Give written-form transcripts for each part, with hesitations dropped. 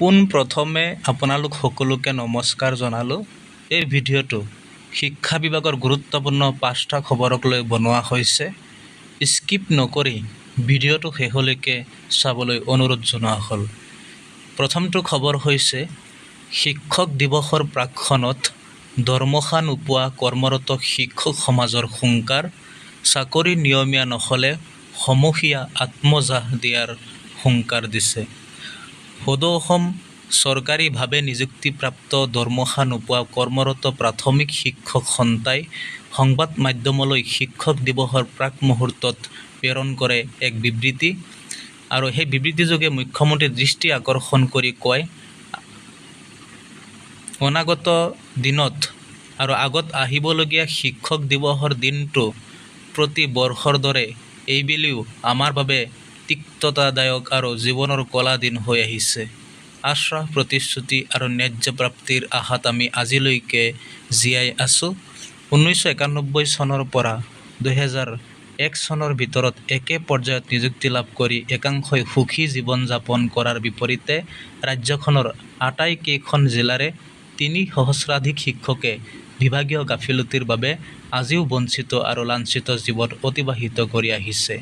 পোনপ্ৰথমে আপোনালোক সকলোকে নমস্কাৰ জনালোঁ। এই ভিডিঅ'টো শিক্ষা বিভাগৰ গুৰুত্বপূৰ্ণ পাঁচটা খবৰক লৈ বনোৱা হৈছে। স্কিপ নকৰি ভিডিঅ'টো শেষলৈকে চাবলৈ অনুৰোধ জনোৱা হ'ল। প্ৰথমটো খবৰ হৈছে, শিক্ষক দিৱসৰ প্ৰাকক্ষণত দৰমহা নোপোৱা কৰ্মৰত শিক্ষক সমাজৰ হুংকাৰ। চাকৰি নিয়মীয়া নহ'লে সমূহীয়া আত্মজাহ দিয়াৰ হুংকাৰ দিছে। সদৌ অসম চৰকাৰীভাৱে নিযুক্তিপ্ৰাপ্ত দৰমহা নোপোৱা কৰ্মৰত প্ৰাথমিক শিক্ষক সন্থাই সংবাদ মাধ্যমলৈ শিক্ষক দিৱসৰ প্ৰাক মুহূৰ্তত প্ৰেৰণ কৰে এক বিবৃতি আৰু সেই বিবৃতিযোগে মুখ্যমন্ত্ৰীৰ দৃষ্টি আকৰ্ষণ কৰি কয়, অনাগত দিনত আৰু আগত আহিবলগীয়া শিক্ষক দিৱসৰ দিনটো প্ৰতি বৰ্ষৰ দৰে এইবেলিও আমাৰ বাবে তিক্ততাদায়ক আৰু জীৱনৰ কলা দিন হৈ আহিছে। আশ্বাস, প্ৰতিশ্ৰুতি আৰু ন্যায্য প্ৰাপ্তিৰ আশাত আমি আজিলৈকে জীয়াই আছো। 1991 চনৰ পৰা 2001 চনৰ ভিতৰত একে পৰ্যায়ত নিযুক্তি লাভ কৰি একাংশই সুখী জীৱন যাপন কৰাৰ বিপৰীতে ৰাজ্যখনৰ আটাইকেইখন জিলাৰে 3 সহস্ৰাধিক শিক্ষকে বিভাগীয় গাফিলতিৰ বাবে আজিও বঞ্চিত আৰু লাঞ্ছিত জীৱন অতিবাহিত কৰি আহিছে।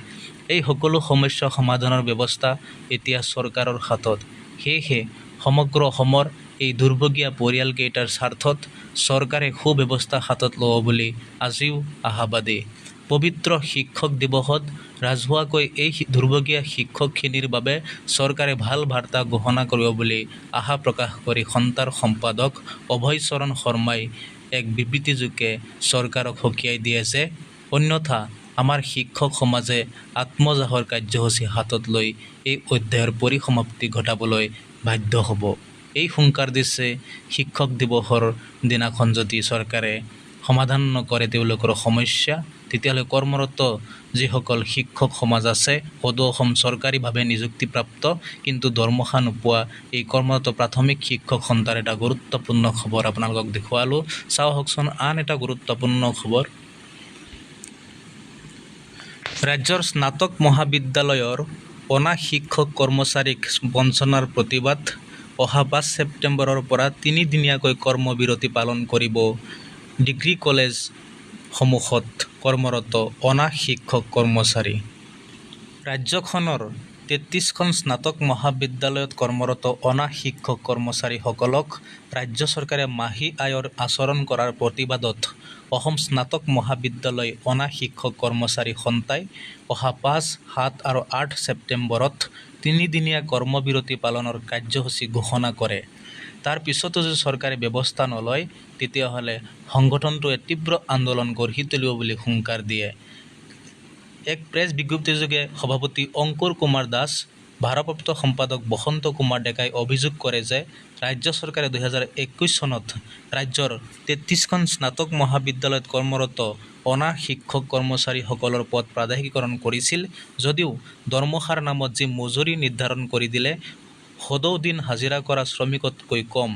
এই সকলো সমস্যা সমাধানৰ ব্যৱস্থা এতিয়া চৰকাৰৰ হাতত। সেয়েহে সমগ্ৰ অসমৰ এই দুৰ্ভগীয়া পৰিয়ালকেইটাৰ স্বাৰ্থত চৰকাৰে সু-ব্যৱস্থা হাতত ল'ব বুলি আজিও আশাবাদী। পবিত্ৰ শিক্ষক দিৱসত ৰাজহুৱাকৈ এই দুৰ্ভগীয়া শিক্ষকখিনিৰ বাবে চৰকাৰে ভাল বাৰ্তা ঘোষণা কৰিব বুলি আশা প্ৰকাশ কৰি সন্থাৰ সম্পাদক অভয়চৰণ শৰ্মাই এক বিবৃতিযোগে চৰকাৰক সকীয়াই দিয়ে যে অন্যথা আমাৰ শিক্ষক সমাজে আত্মজাহৰ কাৰ্যসূচী হাতত লৈ এই অধ্যায়ৰ পৰিসমাপ্তি ঘটাবলৈ বাধ্য হ'ব। এই হুংকাৰ দিছে, শিক্ষক দিৱসৰ দিনাখন যদি চৰকাৰে সমাধান নকৰে তেওঁলোকৰ সমস্যা, তেতিয়াহ'লে কৰ্মৰত যিসকল শিক্ষক সমাজ আছে, সদৌ অসম চৰকাৰীভাৱে নিযুক্তিপ্ৰাপ্ত কিন্তু দৰমহা নোপোৱা এই কৰ্মৰত প্ৰাথমিক শিক্ষক সন্থাৰ এটা গুৰুত্বপূৰ্ণ খবৰ আপোনালোকক দেখুৱালোঁ। চাওঁ আহকচোন আন এটা গুৰুত্বপূৰ্ণ খবৰ। ৰাজ্যৰ স্নাতক মহাবিদ্যালয়ৰ অনা শিক্ষক কৰ্মচাৰীক বঞ্চনাৰ প্ৰতিবাদ। অহা 5 ছেপ্টেম্বৰৰ পৰা তিনিদিনীয়াকৈ কৰ্মবিৰতি পালন কৰিব ডিগ্ৰী কলেজসমূহত কৰ্মৰত অনা শিক্ষক কৰ্মচাৰী। ৰাজ্যখনৰ 33খন স্নাতক মহাবিদ্যালয়ত কৰ্মৰত অনা শিক্ষক কৰ্মচাৰীসকলক ৰাজ্য চৰকাৰে মাহী আইৰ আচৰণ কৰাৰ প্ৰতিবাদত অসম স্নাতক মহাবিদ্যালয় অনা শিক্ষক কৰ্মচাৰী সন্থাই অহা 5, 7 আৰু 8 ছেপ্টেম্বৰত তিনিদিনীয়া কৰ্মবিৰতি পালনৰ কাৰ্যসূচী ঘোষণা কৰে। তাৰ পিছতো যদি চৰকাৰে ব্যৱস্থা নলয়, তেতিয়াহ'লে সংগঠনটোৱে তীব্ৰ আন্দোলন গঢ়ি তুলিব বুলি হুংকাৰ দিয়ে। এক প্ৰেছ বিজ্ঞপ্তিযোগে সভাপতি অংকুৰ কুমাৰ দাস, ভাৰপ্ৰাপ্ত সম্পাদক বসন্ত কুমাৰ ডেকাই অভিযোগ কৰে যে ৰাজ্য চৰকাৰে 2021 চনত ৰাজ্যৰ 33খন স্নাতক মহাবিদ্যালয়ত কৰ্মৰত অনা শিক্ষক কৰ্মচাৰীসকলৰ পদ প্ৰাদেশিকীকৰণ কৰিছিল যদিও দৰমহাৰ নামত যি মজুৰি নিৰ্ধাৰণ কৰি দিলে, সদৌ দিন হাজিৰা কৰা শ্ৰমিকতকৈ কম।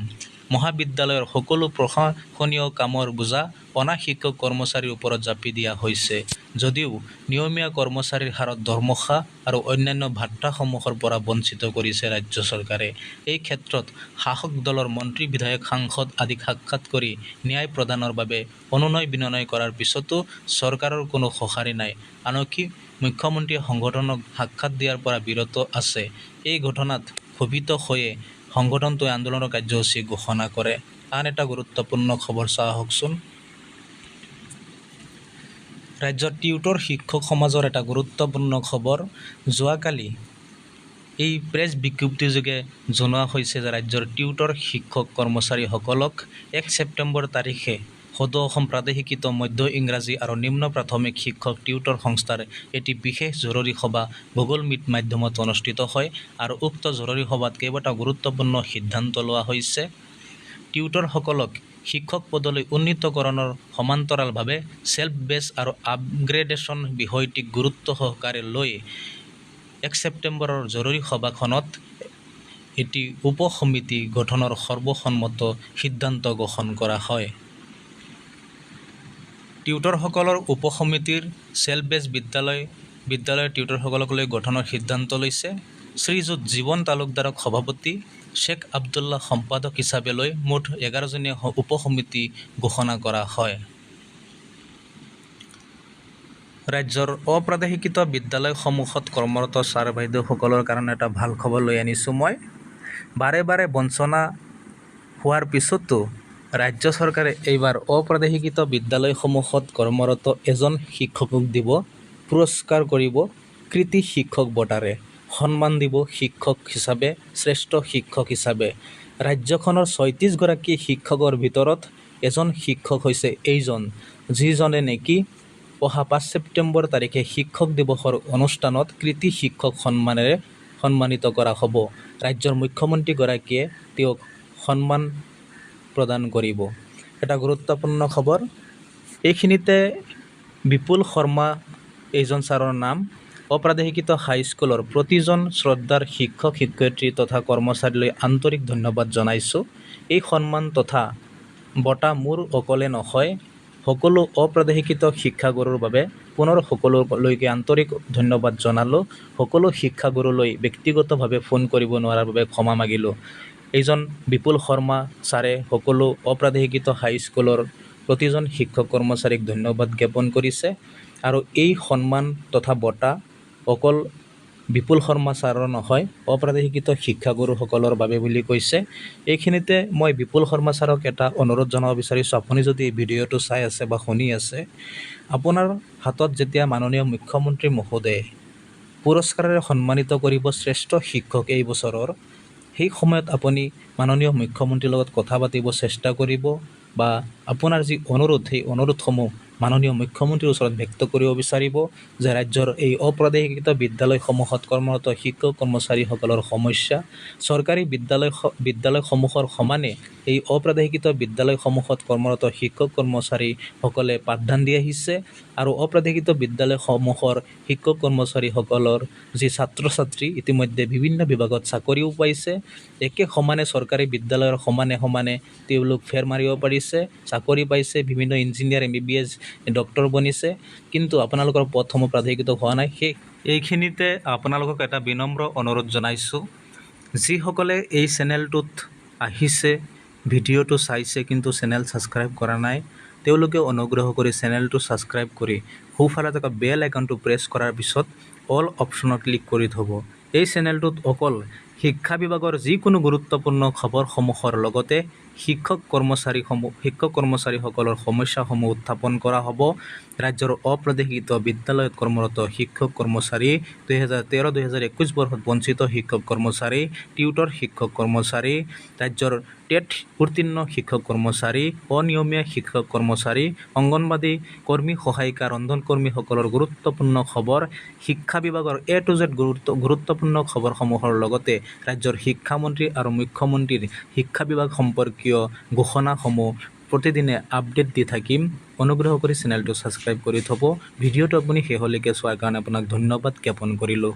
মহাবিদ্যালয়ৰ সকলো প্ৰশাসনীয় কামৰ বোজা অনা শিক্ষক কৰ্মচাৰীৰ ওপৰত জাপি দিয়া হৈছে যদিও নিয়মীয়া কৰ্মচাৰীৰ হাৰত দৰমহা আৰু অন্যান্য ভাট্টাসমূহৰ পৰা বঞ্চিত কৰিছে ৰাজ্য চৰকাৰে। এই ক্ষেত্ৰত শাসক দলৰ মন্ত্ৰী, বিধায়ক, সাংসদ আদিক সাক্ষাৎ কৰি ন্যায় প্ৰদানৰ বাবে অনুনয় বিনয় কৰাৰ পিছতো চৰকাৰৰ কোনো সঁহাৰি নাই। আনকি মুখ্যমন্ত্ৰীয়ে সংগঠনক সাক্ষাৎ দিয়াৰ পৰা বিৰত আছে। এই ঘটনাত ক্ষোভিত হৈয়ে সংগঠনটোৱে আন্দোলনৰ কাৰ্যসূচী ঘোষণা কৰে। আন এটা গুৰুত্বপূৰ্ণ খবৰ চাওঁ আহকচোন। ৰাজ্যৰ টিউটৰ শিক্ষক সমাজৰ এটা গুৰুত্বপূৰ্ণ খবৰ। যোৱাকালি এই প্ৰেছ বিজ্ঞপ্তিযোগে জনোৱা হৈছে যে ৰাজ্যৰ টিউটৰ শিক্ষক কৰ্মচাৰীসকলক 1 ছেপ্টেম্বৰ তাৰিখে সদৌ অসম প্ৰাদেশিকৃত মধ্য ইংৰাজী আৰু নিম্ন প্ৰাথমিক শিক্ষক টিউটৰ সংস্থাৰ এটি বিশেষ জৰুৰী সভা গুগল মিট মাধ্যমত অনুষ্ঠিত হয় আৰু উক্ত জৰুৰী সভাত কেইবাটাও গুৰুত্বপূৰ্ণ সিদ্ধান্ত লোৱা হৈছে। টিউটৰসকলক শিক্ষক পদলৈ উন্নীতকৰণৰ সমান্তৰালভাৱে চেল্ফ বেছ আৰু আপগ্ৰেডেশ্যন বিষয়টিক গুৰুত্ব সহকাৰে লৈ 1 ছেপ্টেম্বৰৰ জৰুৰী সভাখনত এটি উপ সমিতি গঠনৰ সৰ্বসন্মত সিদ্ধান্ত গ্ৰহণ কৰা হয়। টিউটৰসকলৰ উপ সমিতিৰ চেল্ফ বেছ বিদ্যালয়ৰ টিউটৰসকলক লৈ গঠনৰ সিদ্ধান্ত লৈছে। শ্ৰীযুত জীৱন তালুকদাৰক সভাপতি, শ্বেখ আব্দুল্লাহ সম্পাদক হিচাপে লৈ মুঠ 11জনীয়া উপসমিতি ঘোষণা কৰা হয়। ৰাজ্যৰ অপ্ৰাদেশীকৃত বিদ্যালয়সমূহত কৰ্মৰত ছাৰ বাইদেউসকলৰ কাৰণে এটা ভাল খবৰ লৈ আনিছোঁ মই। বাৰে বাৰে বঞ্চনা হোৱাৰ পিছতো ৰাজ্য চৰকাৰে এইবাৰ অপ্ৰাদেশীকৃত বিদ্যালয়সমূহত কৰ্মৰত এজন শিক্ষকক দিব পুৰস্কাৰ কৰিব, কৃতী শিক্ষক বঁটাৰে সন্মান দিব শিক্ষক হিচাপে, শ্ৰেষ্ঠ শিক্ষক হিচাপে। ৰাজ্যখনৰ 36গৰাকী শিক্ষকৰ ভিতৰত এজন শিক্ষক হৈছে এইজন, যিজনে নেকি অহা 5 ছেপ্টেম্বৰ তাৰিখে শিক্ষক দিৱসৰ অনুষ্ঠানত কৃতী শিক্ষক সন্মানেৰে সন্মানিত কৰা হ'ব। ৰাজ্যৰ মুখ্যমন্ত্ৰীগৰাকীয়ে তেওঁক সন্মান প্ৰদান কৰিব। এটা গুৰুত্বপূৰ্ণ খবৰ এইখিনিতে। বিপুল শৰ্মা এইজন ছাৰৰ নাম। অপ্ৰাদেশীকৃত হাইস্কুলৰ প্ৰতিজন শ্ৰদ্ধাৰ শিক্ষক শিক্ষয়িত্ৰী তথা কৰ্মচাৰীলৈ আন্তৰিক ধন্যবাদ জনাইছোঁ। এই সন্মান তথা বঁটা মোৰ অকলে নহয়, সকলো অপ্ৰাদেশীকৃত শিক্ষাগুৰুৰ বাবে। পুনৰ সকলোলৈকে আন্তৰিক ধন্যবাদ জনালোঁ। সকলো শিক্ষাগুৰুলৈ ব্যক্তিগতভাৱে ফোন কৰিব নোৱাৰাৰ বাবে ক্ষমা মাগিলোঁ। এইজন বিপুল শৰ্মা ছাৰে সকলো অপ্ৰাদেশীকৃত হাইস্কুলৰ প্ৰতিজন শিক্ষক কৰ্মচাৰীক ধন্যবাদ জ্ঞাপন কৰিছে আৰু এই সন্মান তথা বঁটা অকল বিপুল শৰ্মা ছাৰৰ নহয়, অপ্ৰাদেশীকৃত শিক্ষাগুৰুসকলৰ বাবে বুলি কৈছে। এইখিনিতে মই বিপুল শৰ্মা ছাৰক এটা অনুৰোধ জনাব বিচাৰিছোঁ। আপুনি যদি এই ভিডিঅ'টো চাই আছে বা শুনি আছে, আপোনাৰ হাতত যেতিয়া মাননীয় মুখ্যমন্ত্ৰী মহোদয়ে পুৰস্কাৰেৰে সন্মানিত কৰিব শ্ৰেষ্ঠ শিক্ষক এই বছৰৰ, সেই সময়ত আপুনি মাননীয় মুখ্যমন্ত্ৰীৰ লগত কথা পাতিব চেষ্টা কৰিব বা আপোনাৰ যি অনুৰোধ, সেই অনুৰোধসমূহ মাননীয় মুখ্যমন্ত্ৰীৰ ওচৰত ব্যক্ত কৰিব বিচাৰিব যে ৰাজ্যৰ এই অপ্ৰাদেশীকৃত বিদ্যালয়সমূহত কৰ্মৰত শিক্ষক কৰ্মচাৰীসকলৰ সমস্যা, চৰকাৰী বিদ্যালয়সমূহৰ সমানে এই অপ্ৰাদেশীকৃত বিদ্যালয়সমূহত কৰ্মৰত শিক্ষক কৰ্মচাৰীসকলে পাঠদান দি আহিছে আৰু অপ্ৰাদেশীকৃত বিদ্যালয়সমূহৰ শিক্ষক কৰ্মচাৰীসকলৰ যি ছাত্ৰ ছাত্ৰী ইতিমধ্যে বিভিন্ন বিভাগত চাকৰিও পাইছে, একে সমানে চৰকাৰী বিদ্যালয়ৰ সমানে সমানে তেওঁলোক ফেৰ মাৰিব পাৰিছে, চাকৰি পাইছে, বিভিন্ন ইঞ্জিনিয়াৰ, এমবিবিএছ ডক্তৰ বনিছে, কিন্তু আপোনালোকৰ পদসমূহ প্ৰাদেশীকৃত হোৱা নাই। সেই এইখিনিতে আপোনালোকক এটা বিনম্ৰ অনুৰোধ জনাইছোঁ, যিসকলে এই চেনেলটোত আহিছে, ভিডিঅ'টো চাইছে, কিন্তু চেনেল ছাবস্ক্ৰাইব কৰা নাই, তেওঁলোকে অনুগ্ৰহ কৰি চেনেলটো ছাবস্ক্ৰাইব কৰি সোঁফালে থকা বেল আইকনটো প্ৰেছ কৰাৰ পিছত অল অপশ্যনত ক্লিক কৰি থ'ব। এই চেনেলটোত অকল শিক্ষা বিভাগৰ যিকোনো গুৰুত্বপূৰ্ণ খবৰসমূহৰ লগতে শিক্ষক কৰ্মচাৰীসকলৰ সমস্যাসমূহ উত্থাপন কৰা হ'ব। ৰাজ্যৰ অপ্ৰাদেশীকৃত বিদ্যালয়ত কৰ্মৰত শিক্ষক কৰ্মচাৰী, 2013 2021 বৰ্ষত বঞ্চিত শিক্ষক কৰ্মচাৰী, টিউটৰ শিক্ষক কৰ্মচাৰী, ৰাজ্যৰ টেট উত্তীৰ্ণ শিক্ষক কৰ্মচাৰী, অনিয়মীয়া শিক্ষক কৰ্মচাৰী, অংগনবাদী কৰ্মী, সহায়িকা, ৰন্ধন কৰ্মীসকলৰ গুৰুত্বপূৰ্ণ খবৰ, শিক্ষা বিভাগৰ এ টু জেড গুৰুত্বপূৰ্ণ খবৰসমূহৰ লগতে ৰাজ্যৰ শিক্ষামন্ত্ৰী আৰু মুখ্যমন্ত্ৰীৰ শিক্ষা বিভাগ সম্পৰ্কীয় ঘোষণাসমূহ প্ৰতিদিনে আপডেট দি থাকিম। অনুগ্ৰহ কৰি চেনেলটো ছাবস্ক্ৰাইব কৰি থ'ব। ভিডিঅ'টো আপুনি শেষলৈকে চোৱাৰ কাৰণে আপোনাক ধন্যবাদ জ্ঞাপন কৰিলোঁ।